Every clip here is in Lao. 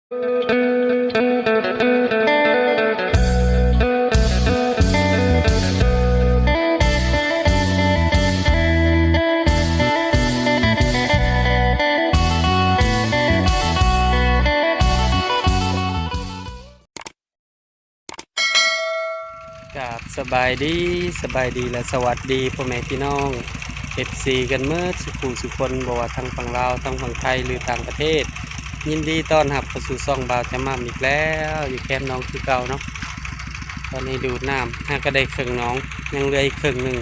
ກາບສະບາຍດີ, ສະບາຍດີ ແລະ ສະຫວັດດີພໍ່ແມ່ພີ່ນ້ອງ ເອັຟຊີ ກັນເໝິດສູ່ຜູ້ສູ່ຄົນ, ບໍ່ວ່າທັງຝັ່ງລາວ, ທັງຝັ່ງໄທ ຫຼື ຕ່າງປະເທດ. ຍິນດີຕ້ອນຮັບເຂົ້າສູ່ຊ່ອງບ່າວຈະໝ່ຳອີກແລ້ວ, ຢູ່ແຄມໜອງຄືເກົ່າເນາະ. ຕອນນີ້ດູດນ້ຳ ຫາກະໄດ້ເຄິ່ງໜອງ, ຍັງເຫຼືອອີກເຄິ່ງໜຶ່ງ.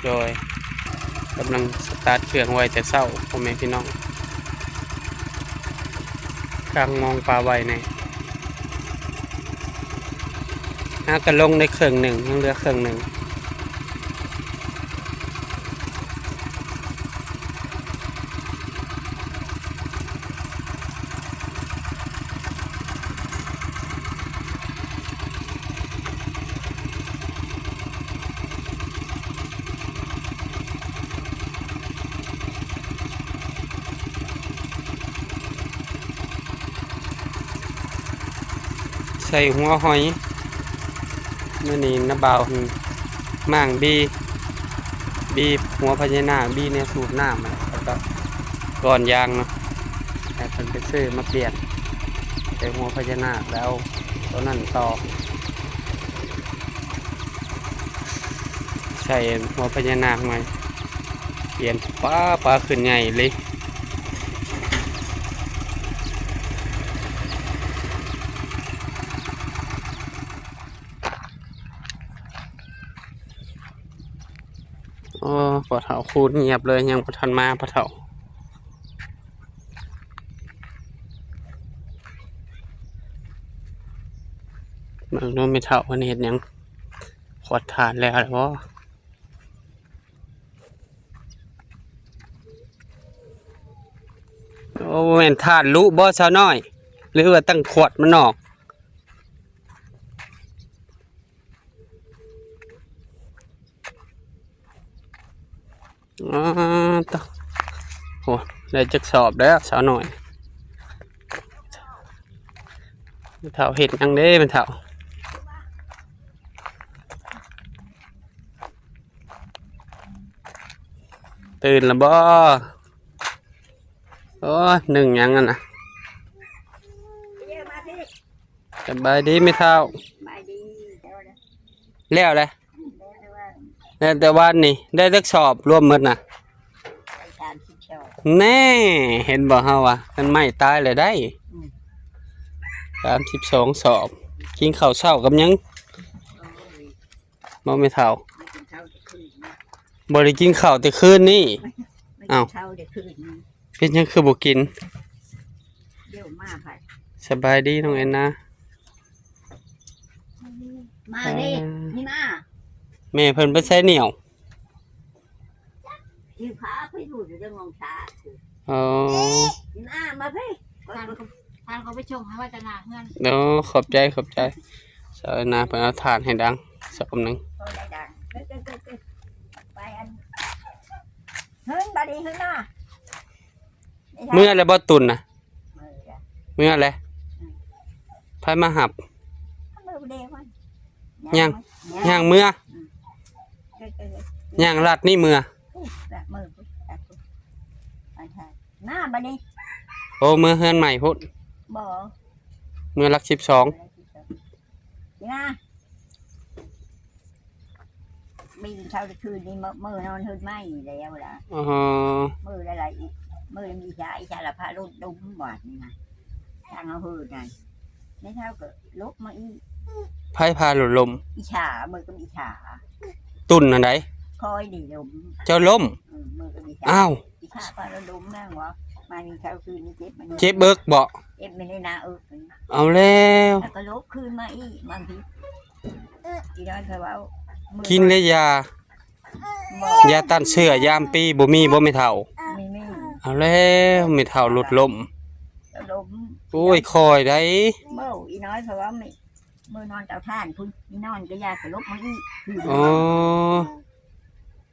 ໂດຍ ກຳລັງສະຕາດເຄື່ອງໄວ້ແຕ່ເຊົ້າ ພໍ່ແມ່ພີ່ນ້ອງ, ກາງມອງປາໄວ້ແນ່. ຫາກະລົງໄດ້ເຄິ່ງໜຶ່ງ, ຍັງເຫຼືອເຄິ່ງໜຶ່ງ. ໃສ່ຫົວຫອຍ. ມື້ນີ້ນ້າບ່າວຫັ້ນມ້າງບີ ບີຫົວພະຍານາກ ບີແນວສູບນ້ຳ ແລ້ວກໍກ້ອນຢາງເນາະ, ໃຫ້ເພິ່ນໄປຊື້ມາປ່ຽນ ໃສ່ຫົວພະຍານາກ ແລ້ວເອົາໂຕນັ້ນຕໍ່ ໃສ່ຫົວພະຍານາກໃໝ່ ປ່ຽນ. ປ້າ ປາຂຶ້ນໃຫຍ່ເລີຍ. ໂອ້ ພໍ່ເຖົ້າຂູດງຽບເລີຍ, ຍັງບໍ່ທັນມາພໍ່ເຖົ້າ. ເບິ່ງດູແມ່ເຖົ້າເພິ່ນເຮັດຫຍັງ, ຂວດຖ່ານແລ້ວແລ້ວບໍ່? ໂອ້ ບໍ່ແມ່ນຖ່ານລຸບໍ່ສາວນ້ອຍ ຫຼືວ່າຕັ້ງຂວດມັນອອກ? ອໍ ໂອ້ ໄດ້ຈັກສອບແລ້ວສາວນ້ອຍ? ແມ່ເຖົ້າເຮັດຫຍັງເດ້ແມ່ເຖົ້າ? ຕື່ນລະບໍ່? ໂອ້ຍ ໜຶ້ງຫຍັງຫັ້ນນະ? ສະບາຍດີແມ່ເຖົ້າ. ສະບາຍດີ. ແລ້ວແຫຼະ. ແລ້ວແຕ່ວານນີ້ ໄດ້ຈັກສອບລວມໝົດນະ? ໄດ້ສາມສິບສອງ. ແນ່ ເຫັນບໍ່ເຮົາວ່າ ຄັນໄມ້ຕາຍແລ້ວໄດ້. ອືມ ສາມສິບສອງສອບ. ກິນເຂົ້າເຊົ້າກັບຫຍັງ? ບໍ່ແມ່ເຖົ້າ? ບໍ່ໄດ້ກິນເຂົ້າແຕ່ຄືນນີ້. ເອົ້າ ເປັນຫຍັງຄືບໍ່ກິນ? ສະບາຍດີນ້ອງແອນນາ. ມາເດ້ ອ່າ ນີ້ມາ. ແມ່ເພິ່ນໄປໃສໜຽວ? ຊິພາໄປຢູ່ ຢູ່ເທິງໂຮງຊາ. ອໍ ນີ້ມາ ມາເພີ້. ທ່ານເຂົາໄປສົ່ງໃຫ້ໄວ້ຕະໜ້າເຮືອນ. ໂອ້ ຂອບໃຈ ຂອບໃຈ. ສາວແອນນາເພິ່ນເອົາຖ່ານໃຫ້ດັງສອບໜຶ່ງ. ໄປອັນ ເຮືອນ ບາດນີ້ເຮືອນນາ. ເມືອແລ້ວບໍ່ຕຸນນະ? ເມືອແລ້ວ. ອືມ ໃຜມາຮັບ? ເມືອແລ້ວ. ຍ່າງ ຍ່າງເມືອ. ອືມ ຍ່າງລັດນີ້ເມືອ. ມາບາດນີ້. ໂອ້ ເມືອເຮືອນໃໝ່ພຸ້ນ. ບໍ່ ເມືອຫຼັກສິບສອງ. ນະ ມີເຊົ້າຄືນນີ້ ເມືອ ເມືອນອນເຮືອນໃໝ່ແລ້ວລະ. ອໍ ເມືອຫຼາຍໆ ເມືອມີຊາ ອີຊາລະພາລົດລົມບາດນີ້ນະ. ທາງເຮົາເຮີນນັ້ນ ແມ່ເຖົ້າກໍລົບມາອີກ. ໃຜພາລົດລົມ? ອີຊາ ເມືອກັບອີຊາ. ຕຸນອັນໃດ? ຂ້ອຍນີ້ລົມ. ເຈົ້າລົມ? ເອີ ເມືອກັບອີຊາ. ອ້າວ ອີຊາພາລົດລົມນະ. ວ່າມາມີເຊົ້າຄືນນີ້ເຈັບ ມັນເຈັບເອິກບໍ? ເຈັບມາໃນໜ້າເອິກ. ເອົາແລ້ວ ແລ້ວກໍລົບຄືນມາອີກ ມາພີ້. ອີນ້ອຍເຂົາເວົ້າ ກິນແລ້ວຢາ ບໍ່ ຢາຕ້ານເຊື້ອຍາມປີບໍ່ມີບໍ່ແມ່ເຖົ້າ? ມີ ມີ. ເອົາແລ້ວ ແມ່ເຖົ້າລົດລົມ. ລົມ. ໂອ້ຍ ຄ່ອຍໄດ໋. ເວົ້າ ອີນ້ອຍເຂົາເວົ້າ ມື້ນອນເຕົາຖ່ານພຸ້ນ ມີນອນກໍຢາກະລົບມາອີກ. ອໍ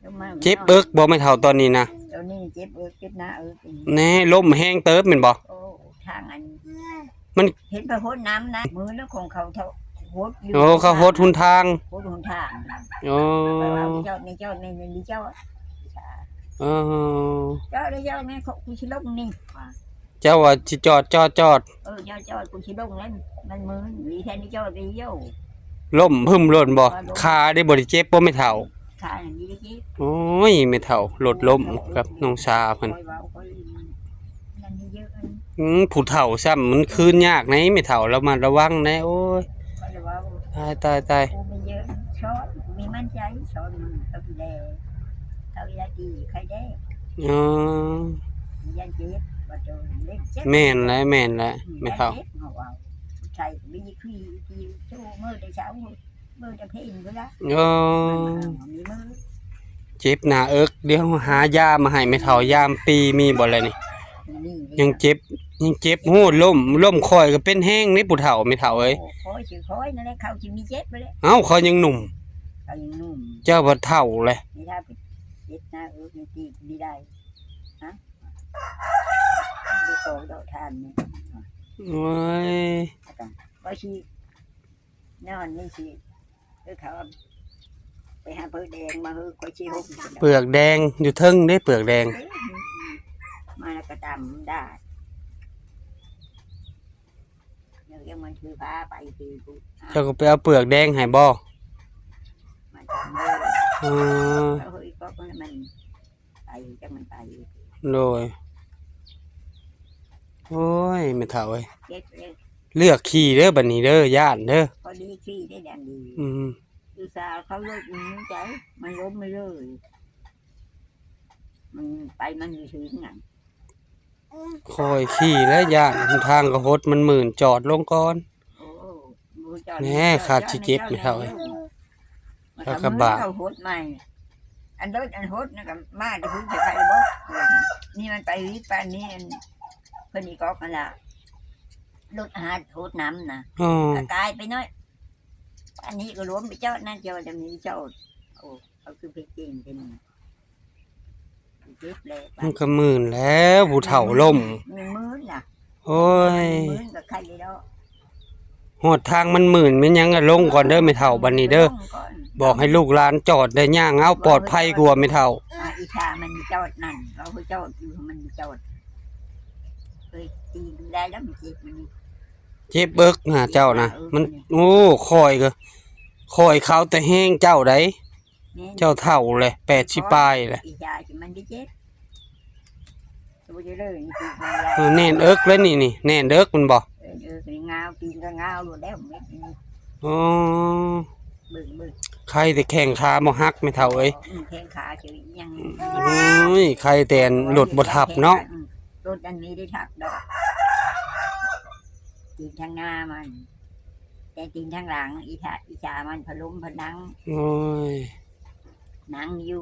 ລົບມາ ເຈັບເອິກບໍ່ແມ່ເຖົ້າຕອນນີ້ນະ? ຕອນນີ້ເຈັບເອິກ ເຈັບໜ້າເອິກ. ແນ່ ລົມແຮງເຕີບແມ່ນບໍ່? ໂອ້ ທາງອັນ ມັນ ເຫັນໄປຫົດນ້ຳນະ ມື້ນັ້ນຂອງເຂົາເຂົາຫົດຢູ່ ໂອ້ ເຂົາຫົດຫົນທາງ ຫົດຫົນທາງ ໂອ້ ເຈົ້ານີ້ ເຈົ້ານີ້ ນີ້ເຈົ້າ ເອີ ເຈົ້ານີ້ ເຈົ້ານີ້ ກູຊິລົງນີ້ ເຈົ້າວ່າຊິຈອດ ຈອດ ຈອດ ເອີ ຈອດ ຈອດ ກູຊິລົງແລ້ວ ມັນມືນ ມີແຄ່ນີ້ຈອດໄດ້ຢູ່ ລົ້ມພຶ້ມໂລດບໍ ຂາໄດ້ບໍ່ໄດ້ເຈັບບໍ່ແມ່ເຖົ້າ? ຂານີ້ໄດ້ເຈັບ ໂອ້ຍ ແມ່ເຖົ້າລົດລົ້ມກັບນ້ອງສາເພິ່ນ ຂ້ອຍເວົ້າ ຂ້ອຍ ນັ້ນນີ້ເຢີະ ອືມ ຜູ້ເຖົ້າຊ້ຳ ມັນຄືນຍາກໃນແມ່ເຖົ້າ ລະມັດລະວັງແດ່ ໂອ້ຍ ຂ້ອຍລະເວົ້າ ຕາຍ ຕາຍ ຕາຍ ຜູ້ມີເຢີະ ສອນ ຜູ້ມີໝັ້ນໃຈ ສອນມັນກໍດີແລ້ວ ເຂົາຢາກດີໃຄແດ່ ອໍ ຢ້ານເຈັບ ບໍ່ໂດນເລັບເຈັບ ແມ່ນແຫຼະ ແມ່ນແຫຼະ ອືມ ແມ່ເຖົ້າ ຢ້ານເຈັບ ເຮົາເວົ້າ ໃສ່ມີທີ່ ທີ່ ໂອ້ ມື້ແຕ່ເຊົ້າ ເບິ່ງແຕ່ເພງພຸ້ນລະ ໂອ້ ມັນມີມື ເຈັບໜ້າເອິກ ດຽວຫາຢາມາໃຫ້ແມ່ເຖົ້າ ຢາມປີມີບໍ່ລະນີ້? ມີ ຍັງເຈັບ ຍັງເຈັບ ໂອ້ ລົ້ມ ລົ້ມຂ້ອຍກໍເປັນແຮງເດ້ຜູ້ເຖົ້າ ແມ່ເຖົ້າເອີຍ ໂອ້ ຂ້ອຍຊິ ຂ້ອຍນັ້ນແຫຼະ ເຂົາຊິມີເຈັບບໍ່ແຫຼະ ເອົ້າ ຂ້ອຍຍັງໜຸ່ມ ເຂົາຍັງໜຸ່ມ ເຈົ້າບັດເຖົ້າແຫຼະ ນີ້ຖ້າເປັນເຈັບໜ້າເອິກນີ້ຕີບໍ່ໄດ້ ຮະ ໄປໂຕດອກທານນີ້ ໂອ້ຍ ວ່າຊິ ນອນນີ້ຊິ ເອີ ເຂົາໄປຫາເປືອກແດງມາເຮີ ຂ້ອຍຊິຫົ່ມ ເປືອກແດງຢູ່ເທິງເດ້ ເປືອກແດງ ມາແລ້ວກໍຕຳດາດ ແລ້ວຍັງມັນຖືພາໄປຕີກູ ເຈົ້າກໍໄປເອົາເປືອກແດງໃຫ້ບໍ່? ມາຕຳເລີຍ ເອີ ເອົາເຮີ ອີກອກມັນ ໄປ ຈັກມັນໄປ ໂດຍ ໂອ້ຍ ແມ່ເຖົ້າເອີຍ ເຈັບເລີຍ ເລືອກຂີ່ເດີບັດນີ້ເດີ ຢ້ານເດີ ພໍດີຂີ່ໄດ້ດັງດີ ອືມ ອຸດສ່າເຂົ້າລົດ ມັນໃຈ ມັນລົ້ມໄປເລີຍ ມັນໄປ ມັນຢູ່ຊື່ນັ້ນ ຄ່ອຍຂີ່ແຫຼະ ຢ້ານ ຫົນທາງກໍຫົດ ມັນມື່ນ ຈອດລົງກ່ອນ ໂອ້ ບໍ່ຈອດ ແນ່ ຂາດຊິເຈັບແມ່ເຖົ້າເອີຍ ມັນກໍ ລະກະບາດ ເຂົາຫົດໃໝ່ ອັນລົດອັນຫົດນັ້ນກໍມາແຕ່ພຸ້ນ ໄປໄປບໍ່ ນີ້ມັນໄປວິດປານນີ້ ອັນເພິ່ນອີກອກຫັ້ນລະ ລົດຫາຫົດນ້ຳນະ ອໍ ກໍກາຍໄປໜ້ອຍ ອັນນີ້ກໍລວມໄປຈອດນັ້ນ ຈອດ ຈະມີຈອດ ໂອ້ ເຂົາຄືເປັນເກັ່ງເປັນ ມັນກໍມື່ນແລ້ວ ຜູ້ເຖົ້າລົ້ມ ມັນມື່ນນະ ໂອ້ຍ ມັນມື່ນກໍໄຄຢູ່ດອກ ຮອດທາງມັນມື່ນແມ່ນຫຍັງ ລົງກ່ອນເດີແມ່ເຖົ້າ ບັດນີ້ເດີ ລົງກ່ອນ ບອກໃຫ້ລູກຫຼານຈອດໄດ້ ຍ່າງເອົາປອດໄພກວ່າແມ່ເຖົ້າ ອ່າ ອີ່ທ່າມັນຈອດນັ້ນ ເຮົາກໍຈອດຢູ່ ມັນຈອດ ເອີຍ ຕີນໄດ້ແລ້ວ ມັນເຈັບ ມັນ ເຈັບເອິກນະເຈົ້ານະ ເອີ ມັນ ໂອ້ ຂ້ອຍກໍ ຂ້ອຍເຂົ້າແຕ່ແຮງເຈົ້າໃດ ແມ່ນ ເຈົ້າເຖົ້າແຫຼະ ແປດສິບປາຍແຫຼະ ອີ່ຢາຊິມັນໄດ້ເຈັບ ໂຕຈະເລີຍນີ້ຄືມັນ ເອີ ແໜ້ນເອິກແລ້ວນີ້ ນີ້ແໜ້ນເອິກແມ່ນບໍ່? ເອີ ເອີ ງາວ ຕີນກໍງາວໂລດແລ້ວເມັດນີ້ ອໍ ເບິ່ງ ເບິ່ງ ໄຄແຕ່ແຂ້ງຂາບໍ່ຫັກແມ່ເຖົ້າເອີຍ ອືມ ແຂ້ງຂາຊິອີຫຍັງ ໂອ້ຍ ໄຄແຕ່ລົດບໍ່ທັບເນາະ ອືມ ລົດອັນນີ້ໄດ້ທັບດອກ ຕີນທາງໜ້າມັນ ແຕ່ຕີນທາງຫຼັງ ອີ່ທາ ອີ່ສາມັນພະລົມພະນັງ ໂອ້ຍ ນັ່ງຢູ່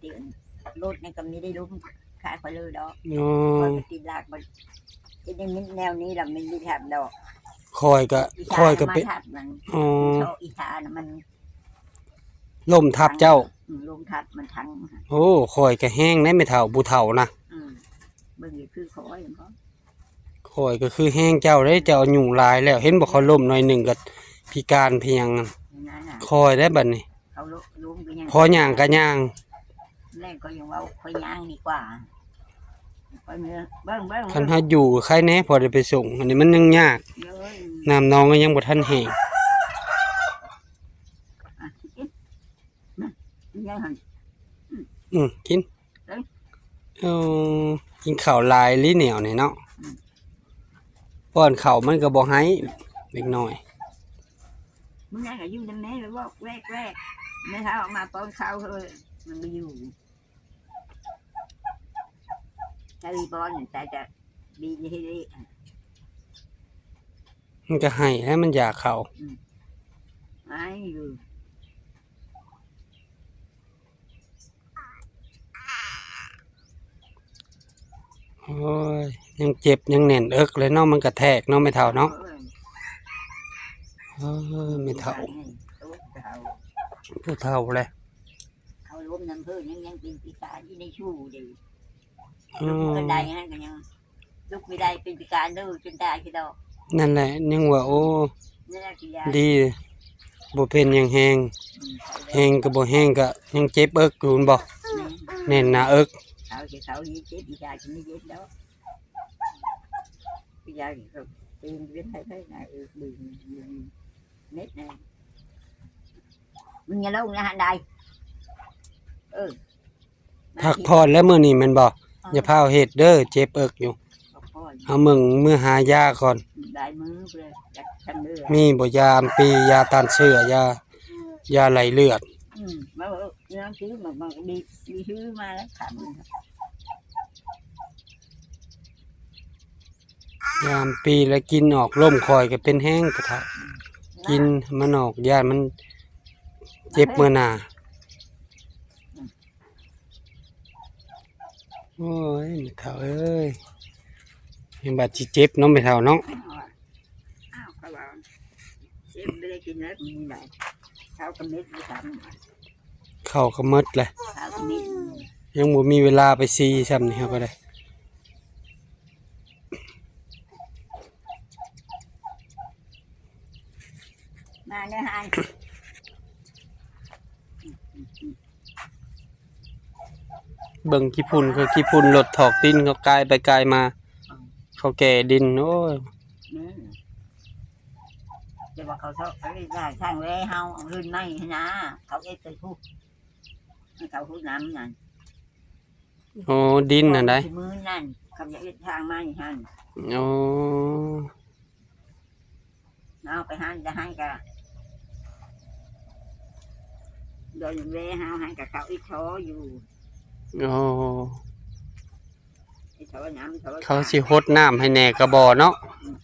ຕີນລົດນີ້ກໍມີໄດ້ລົມຂາຍຂ້ອຍເລີຍດອກ ໂອ້ ຂ້ອຍກໍຕິດຫຼັກ ມັນເຮັດໃຫ້ມີແນວນີ້ລະ ມັນມີທັບດອກ ຂ້ອຍກໍ ອີ່ສາ ຂ້ອຍກໍເປັນ ມັນທັບມັນ ອໍ ອີ່ສານະມັນ ລົມທັບເຈົ້າ ອືມ ລົມທັບມັນທັງ ໂອ້ ຂ້ອຍກໍແຮງໃດແມ່ເຖົ້າ ຜູ້ເຖົ້ານະ ອືມ ເບິ່ງຢູ່ຄືຂ້ອຍ ຂ້ອຍກໍຄືແຮງເຈົ້າເດ້ ເຈົ້າອາຍຸຫຼາຍແລ້ວ ເຫັນບໍ່ ຂ້ອຍລົ້ມໜ້ອຍໜຶ່ງກໍພິການພິຫຍັງ ຂ້ອຍໄດ໋ບັດນີ້ ເຂົາລົມກໍຍັງ ພໍຍ່າງກໍຍ່າງ ແລ້ວກໍຍັງເວົ້າ ຂ້ອຍຍ່າງດີກວ່າ ຂ້ອຍເມືອ ເບິ່ງ ເບິ່ງ ຄັນເຮົາຢູ່ໄຄແດ່ ພໍໄດ້ໄປສົ່ງ ອັນນີ້ມັນຍັງຍາກ ໂອ້ຍ ນ້ຳໜອງກໍຍັງບໍ່ທັນແຫ້ງ ອ່ະ ກິນ ອືມ ກິນ ເອີ ເອີ ກິນເຂົ້າຫຼາຍອີ່ຫຼີແນວນີ້ເນາະ ອືມ ປ້ອນເຂົ້າມັນກໍບໍ່ໃຫ້ເດັກນ້ອຍ ມື້ນັ້ນກໍຢູ່ນຳແມ່ ແລ້ວວອກແວກໆ ແມ່ເຖົ້າເອົາມາປ້ອນເຂົ້າ ເອີ ມັນບໍ່ຢູ່ ໃສ່ປ້ອນ ໃສ່ແຕ່ບີນເຮັດ ມັນກໍໄຫ້ແລ້ວ ມັນຢາກເຂົ້າ ອືມ ໄຫ້ຢູ່ ໂອ້ຍ ຍັງເຈັບ ຍັງແໜ້ນເອິກເລີຍເນາະ ມັນກະແທກເນາະ ແມ່ເຖົ້າເນາະ ເອີ ເອີ ແມ່ເຖົ້າ ຜູ້ເຖົ້າແຫຼະ ເຂົາລົ້ມນຳເພິ່ນ ຍັງ ຍັງເປັນພິການຢູ່ໃນຊູເດ້ ເອີ ລຸກບໍ່ໄດ້ຫັ້ນກໍຍັງ ລຸກບໍ່ໄດ້ ເປັນພິການເລີຍ ຈົນຕາຍຄືດອກ ນັ້ນແຫຼະ ຍັງວ່າ ໂອ້ ດີ ບໍ່ເປັນຫຍັງແຮງ ແຮງກໍບໍ່ແຮງ ກໍຍັງເຈັບເອິກຢູ່ແມ່ນບໍ່? ແໜ້ນໜ້າເອິກ ເຂົາຊິເຂົາເຈັບ ອີ່ຫຍັງຊິເຈັບດອກ ອີ່ຫຍັງກໍເປັນເປັນໄດ້ໄດ້ນະ ເອີ ບຶງເມັດນະ ມຶງຢ່າລົງນະຫັ້ນໃດ ເອີ. ພັກຜ່ອນແລ້ວມື້ນີ້ແມ່ນບໍ່? ເອີ ຢ່າພາວເຮັດເດີ ເຈັບເອິກຢູ່ ພັກຜ່ອນ ເອົາເບິ່ງ ມື້ຫາຢາກ່ອນ ຫຼາຍມື້ເລີຍ ຢາກທັງເລືອດ ມີບໍ່ ຢາອຳປີ ຢາຕ້ານເຊື້ອ ຢາ ຢາໄຫຼເລືອດ? ອືມ ມາເບິ່ງ ຊື້ມາ ມາ ມີ ມີຊື້ມາແລ້ວ ສາມມື້ ຍາມປີແລ້ວກິນອອກ ລົມຂ້ອຍກໍເປັນແຮງ ປະທະ ກິນມັນອອກ ຢ້ານມັນເຈັບເມື່ອໜ້າ. ໂອ້ຍ ແມ່ເຖົ້າເອີຍ ຍັງບາດຊິເຈັບເນາະ ແມ່ເຖົ້າເນາະ. ອ້າວ ຂ້ອຍວ່າເຈັບ ບໍ່ໄດ້ກິນແລ້ວ ມື້ໃດ ເຂົ້າກໍເມັດຢູ່ ເຂົ້າກໍໝົດແຫຼະ ເຂົ້າກໍເມັດ ຍັງບໍ່ມີເວລາໄປຊີຊ້ຳນີ້ ເຮົາກໍໄດ້ ມາເດີ ເບິ່ງຂີ້ຝຸ່ນ ຄືຂີ້ຝຸ່ນລົດຖອກດິນ ເຂົາກາຍໄປກາຍມາ ເຂົາແກ່ດິນ ໂອ້ຍ ແມ່ນ ແຕ່ວ່າເຂົາເທາະ ເຂົາເຮັດສ້າງແວເຮົາ ເອົາເຮືອນໃໝ່ຫັ້ນນາ ເຂົາເຮັດໃສ່ພຸ້ນ ໃຫ້ເຂົາຮຸດນ້ຳນັ້ນ ໂອ້ ດິນຫັ້ນໃດ ມື້ນັ້ນ ເຂົາຈະເຮັດທາງໃໝ່ຫັ້ນ ໂອ້. ເອົາໄປຫັ້ນ ຈະໃຫ້ກະ ດອນເວເຮົາຫັ້ນກະເຂົາອີ່ທໍຢູ່ ໂອ້ ອີ່ທໍນ້ຳ ເຂົາຊິຫົດນ້ຳໃຫ້ແດ່ກະບໍ່ເນາະ ອືມ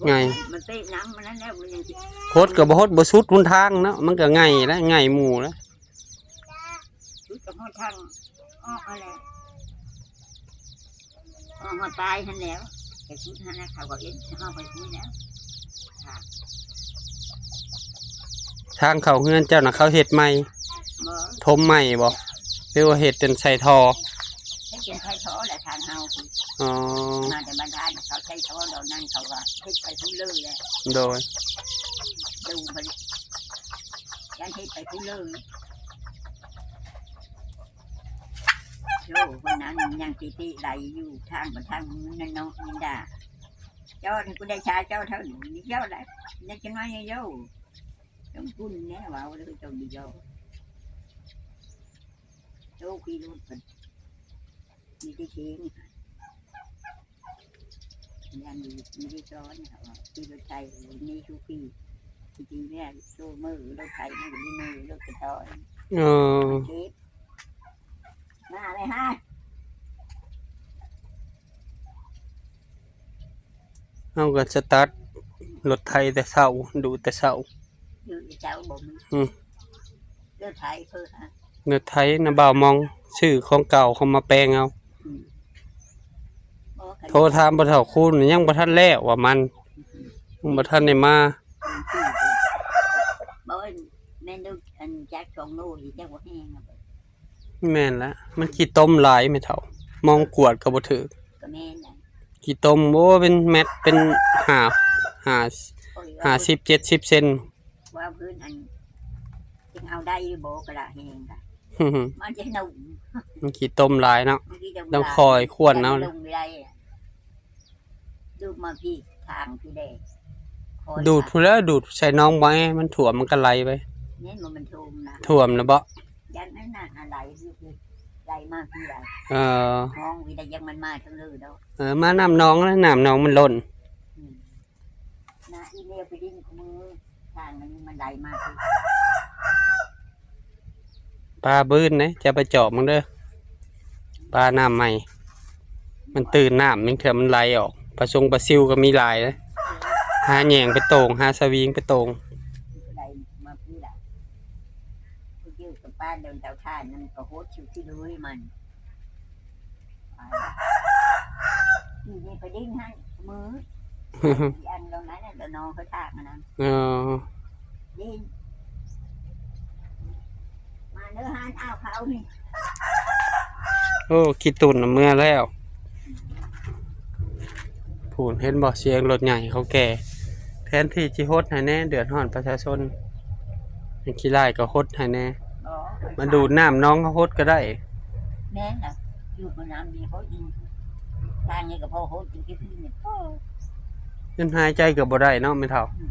ໄງ ມັນເຕະນ້ຳມັນນັ້ນແຫຼະ ມັນຍັງຊິ ຫົດກະບໍ່ຫົດ ບໍ່ສຸດຫົນທາງເນາະ ມັນກະໄງແຫຼະ ໄງໝູ່ແຫຼະ. ສຸດກໍຮອດທາງອອກຫັ້ນແຫຼະ ອອກຮອດປາຍຫັ້ນແຫຼະ ໄປສຸດຫັ້ນນະ ເຂົາກໍເຮັດເຮົາໄປພຸ້ນແລ້ວ ທາງເຂົ້າເຮືອນເຈົ້ານະ ເຂົາເຮັດໃໝ່ ບໍ່ ຖົມໃໝ່ບໍ່ ຫຼືວ່າເຮັດເປັນໃສ່ທໍ່? ເຮັດເປັນໃສ່ທໍ່ແຫຼະ ທາງເຮົາພຸ້ນ ອໍ ມາແຕ່ບ້ານທ່ານ ເຂົາໃສ່ທໍ່ດອກນັ້ນ ເຂົາກໍເຮັດໄປພຸ້ນເລີຍແຫຼະ ໂດຍ ດູໄປ ຍັງເຮັດໄປພຸ້ນເລີຍ ໂອ້ ຄົນນັ້ນຍັງຕິຕິໄຫຼຢູ່ ທາງບໍ່ທາງມື້ນັ້ນເນາະ ນິນດາ ເຈົ້ານີ້ກູໄດ້ຊາເຈົ້າເທົ່ານີ້ ເຈົ້າໄດ້ ໄດ້ຈັກໜ້ອຍໂຍ ຕ້ອງກຸນແນ່ເວົ້າເດີ ເຈົ້ານີ້ໂຍ ໂຕຂີ່ລົດເພິ່ນ ມີແຕ່ເຄງ ຢ້ານຢູ່ ມີແຕ່ຊ້ອນ ເຂົາວ່າຂີ່ລົດໄຖມີຊູຂີ່ ຂີ່ແມ່ໂຊມືລົດໄຖ ມີມືລົດກະທ້ອນ ເອີ ເຈັບ ມາເລີຍຮະ ເຮົາກໍສະຕາດລົດໄຖແຕ່ເຊົ້າ ດູດແຕ່ເຊົ້າ ດູດແຕ່ເຊົ້າບໍ່ມີ ອືມ ລົດໄຖເພິ່ນ ລົດໄຖນະ ບ່າວມອງ ຊື້ຂອງເກົ່າເຂົາມາແປງເອົາ ອືມ ໂທຖາມພໍ່ເຖົ້າຄູນ ຍັງບໍ່ທັນແລ້ວວ່າມັນ ອືມ ຍັງບໍ່ທັນໄດ້ມາ ບໍ່ ແມ່ນດູ ອັນຈັກສອງໂລນີ້ຈັກບໍ່ແຮງ ແມ່ນລະ ມັນຂີ້ຕົມຫຼາຍແມ່ເຖົ້າ ມອງກວດກໍບໍ່ຖືກ ກໍແມ່ນລະ ຂີ້ຕົມ ໂອ້ ເປັນແມັດ ເປັນຫ້າ ຫ້າ ຫ້າສິບ ເຈັດສິບເຊັນ ວ່າພື້ນອັນ ຈຶ່ງເອົາໄດ້ຢູ່ບໍ່ ກະລະແຮງກະ ມັນຈະໜຸ່ມ ມັນຂີ້ຕົມຫຼາຍເນາະ ມັນຂີ້ຕົມຫຼາຍ ຕ້ອງຄອຍຂວນເອົາ ລົງໄດ້ ດູດມາພີ້ ທາງພີ້ແດ ຄອຍ ດູດພຸ້ນແຫຼະ ດູດໃສ່ໜອງບໍ່ແອ ມັນຖ້ວມມັນກໍໄຫຼໄປ ແມ່ນບໍ່ ມັນຖ້ວມນະ ຖ້ວມນະເບາະ ຢ້ານນັ້ນນະ ໄຫຼຢູ່ພີ້ ໄຫຼມາພີ້ໄດ ເອີ ຫ້ອງພີ້ໄດ ຍັງມັນມາທາງເລີດອກ ເອີ ມານ້ຳໜອງນະ ນ້ຳໜອງມັນລົ້ນ ອືມ ນະ ອີເມວໄປດິນຂະມື ທາງນັ້ນມັນໄຫຼມາ ປາບືນເດ້ ຈະໄປຈອບມັນເດີ ປານ້ຳໃໝ່ ມັນຕື່ນນ້ຳ ບາງເທື່ອມັນໄຫຼອອກ ປາຊົງປາຊິວກໍມີຫຼາຍເດ້ ຫາແຍງໄປໂຕ່ງ ຫາສະວິງໄປໂຕ່ງ ໄຫຼມາພີ້ລະ ໄປເຈີກັບປາໂດນເຕົາຖ່ານ ມັນກໍໂຫດຊິວທີ່ເລີຍມັນ ອີນີ້ໄປດິນຫັ້ນ ມື ອັນດອນນັ້ນນະ ດອນນ້ອງເຂົາຖາກຫັ້ນນະ ເອີ ດິນ ມາເດີ ຮ້ານອ້າວເຂົານີ້ ໂອ້ ຂີ້ຕຸ່ນນະເມືອແລ້ວ. ພຸ້ນ ເຫັນບໍ່ ສຽງລົດໃຫຍ່ເຂົາແກ່ ແທນທີ່ຊິຫົດໃຫ້ແດ່ ເດືອດຮ້ອນປະຊາຊົນ ຂີ້ລ້າຍກໍຫົດໃຫ້ແດ່ ມາດູດນ້ຳໜອງເຮົາຫົດກໍໄດ້ ແມ່ນລະ ຢູ່ບໍ່ນ້ຳດີບໍ່ອີກ ທາງນີ້ກໍພໍຫົດຢູ່ທີ່ນີ້ ໂອ້ ຈົນຫາຍໃຈກໍບໍ່ໄດ້ເນາະແມ່ເຖົ້າ ອື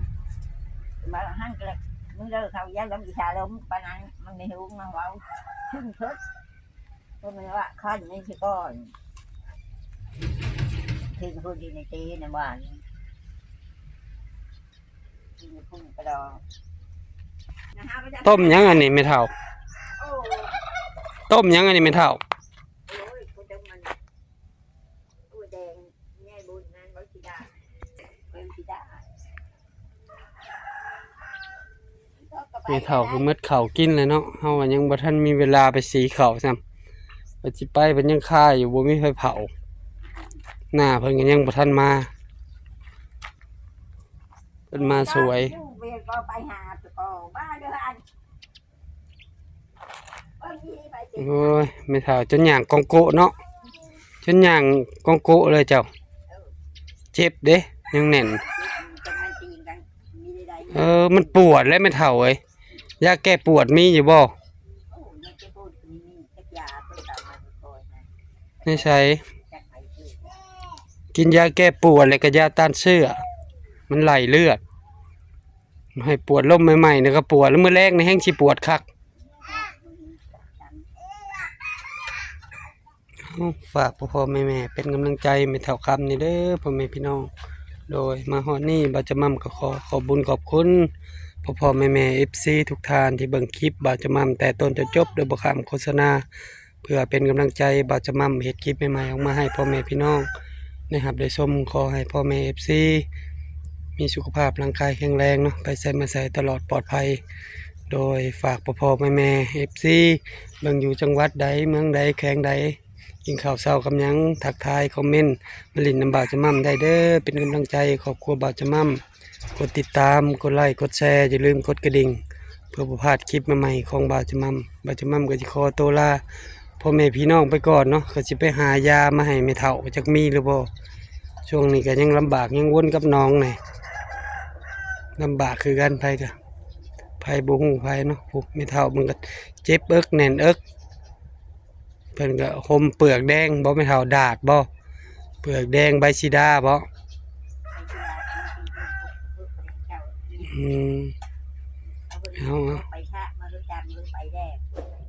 ມ ວ່າຫັ້ນກໍ ມື້ເລີກເຂົາຢ່າລົມອີສາລົມປານນັ້ນ ມັນມີຫູມາເວົ້າ ເຖິງເພິດ ບໍ່ແມ່ນວ່າຄັນນີ້ຊິກ່ອນ ເຫັນຜູ້ຢູ່ໃນເຕໃນບ້ານ ກິນພຸ້ນກະດອງ ຕົ້ມຫຍັງອັນນີ້ແມ່ເຖົ້າ? ໂອ້ ຕົ້ມຫຍັງອັນນີ້ແມ່ເຖົ້າ? ໂອ້ຍ ຜູ້ຈັກມັນ ຜູ້ແດງ ຍາຍບຸນນັ້ນບໍ່ຊິໄດ້ ເບິ່ງຊິໄດ້ ແມ່ເຖົ້າກໍໝົດເຂົ້າກິນແລ້ວເນາະ ເຮົາກໍຍັງບໍ່ທັນມີເວລາໄປສີເຂົ້າຊ້ຳ ວ່າຊິໄປເພິ່ນຍັງຄາຢູ່ ບໍ່ມີໄຟເຜົາ ໜ້າເພິ່ນກໍຍັງບໍ່ທັນມາ ເພິ່ນມາສວຍ ຢູ່ເວກກໍໄປຫາ ກໍມາເດີອັນ ໂອ້ຍ ແມ່ເຖົ້າຈົນຍ່າງກອງໂກະເນາະ ຈົນຍ່າງກອງໂກະເລີຍເຈົ້າ ເຈັບເດ້ ຍັງແໜ້ນ ເອີ ມັນປວດແຫຼະແມ່ເຖົ້າເອີຍ ຢາແກ້ປວດມີຢູ່ບໍ່? ໃນໃສ? ກິນຢາແກ້ປວດ ແລ້ວກໍຢາຕ້ານເຊື້ອ ມັນໄຫຼເລືອດ ໃຫ້ປວດລົມໃໝ່ໆ ນີ້ກໍປວດ ແລ້ວມື້ແລງນີ້ແຮ່ງຊິປວດຄັກ. ເອົາ ຝາກພໍ່ໆແມ່ໆເປັນກຳລັງໃຈແມ່ເຖົ້າຄຳນີ້ເດີ ພໍ່ແມ່ພີ່ນ້ອງ. ໂດຍ ມາຮອດນີ້ບ່າວຈະໝ່ຳກໍຂໍຂອບບຸນຂອບຄຸນພໍ່ໆແມ່ໆ ເອັຟຊີ ທຸກທ່ານທີ່ເບິ່ງຄລິບບ່າວຈະໝ່ຳແຕ່ຕົ້ນຈົນຈົບ ໂດຍບໍ່ຂ້າມໂຄສະນາ ເພື່ອເປັນກຳລັງໃຈບ່າວຈະໝ່ຳເຮັດຄລິບໃໝ່ໆອອກມາໃຫ້ພໍ່ແມ່ພີ່ນ້ອງໄດ້ຮັບໄດ້ຊົມ. ຂໍໃຫ້ພໍ່ແມ່ ເອັຟຊີ ມີສຸຂະພາບຮ່າງກາຍແຂງແຮງເນາະ ໄປໃສມາໃສຕະຫຼອດປອດໄພ. ໂດຍ ຝາກພໍ່ໆແມ່ໆ ເອັຟຊີ ເບິ່ງຢູ່ຈັງຫວັດໃດ ເມືອງໃດ ແຂວງໃດ ກິນເຂົ້າເຊົ້າກັບຫຍັງ ທັກທາຍຄອມເມັນມາຫຼິ້ນນຳບ່າວຈະໝ່ຳໄດ້ເດີ ເປັນກຳລັງໃຈຄອບຄົວບ່າວຈະໝ່ຳ. ກົດຕິດຕາມ ກົດໄລ ກົດແຊ ຢ່າລືມກົດກະດິ່ງ ເພື່ອບໍ່ພາດຄລິບໃໝ່ໆຂອງບ່າວຈະໝ່ຳ. ບ່າວຈະໝ່ຳກໍຊິຂໍໂຕລາພໍ່ແມ່ພີ່ນ້ອງໄປກ່ອນເນາະ ກໍຊິໄປຫາຢາມາໃຫ້ແມ່ເຖົ້າ ຈັກມີຫຼືບໍ່. ຊ່ວງນີ້ກໍຍັງລຳບາກ ຍັງວົນກັບໜອງແດ່ ລຳບາກຄືກັນ ໃຜກໍ ໃຜບໍ່ຮູ້ໃຜເນາະ. ຜູ້ແມ່ເຖົ້າເບິ່ງກໍເຈັບເອິກແໜ້ນເອິກ ເພິ່ນກໍຫົ່ມເປືອກແດງບໍ່ ແມ່ເຖົ້າ ດາດບໍ່ ເປືອກແດງໃບສີດາບໍ່? ອືມ ເອົາ ເອົາ ໄປຊະ ມາຮູ້ຈັກ ໄປແດ່.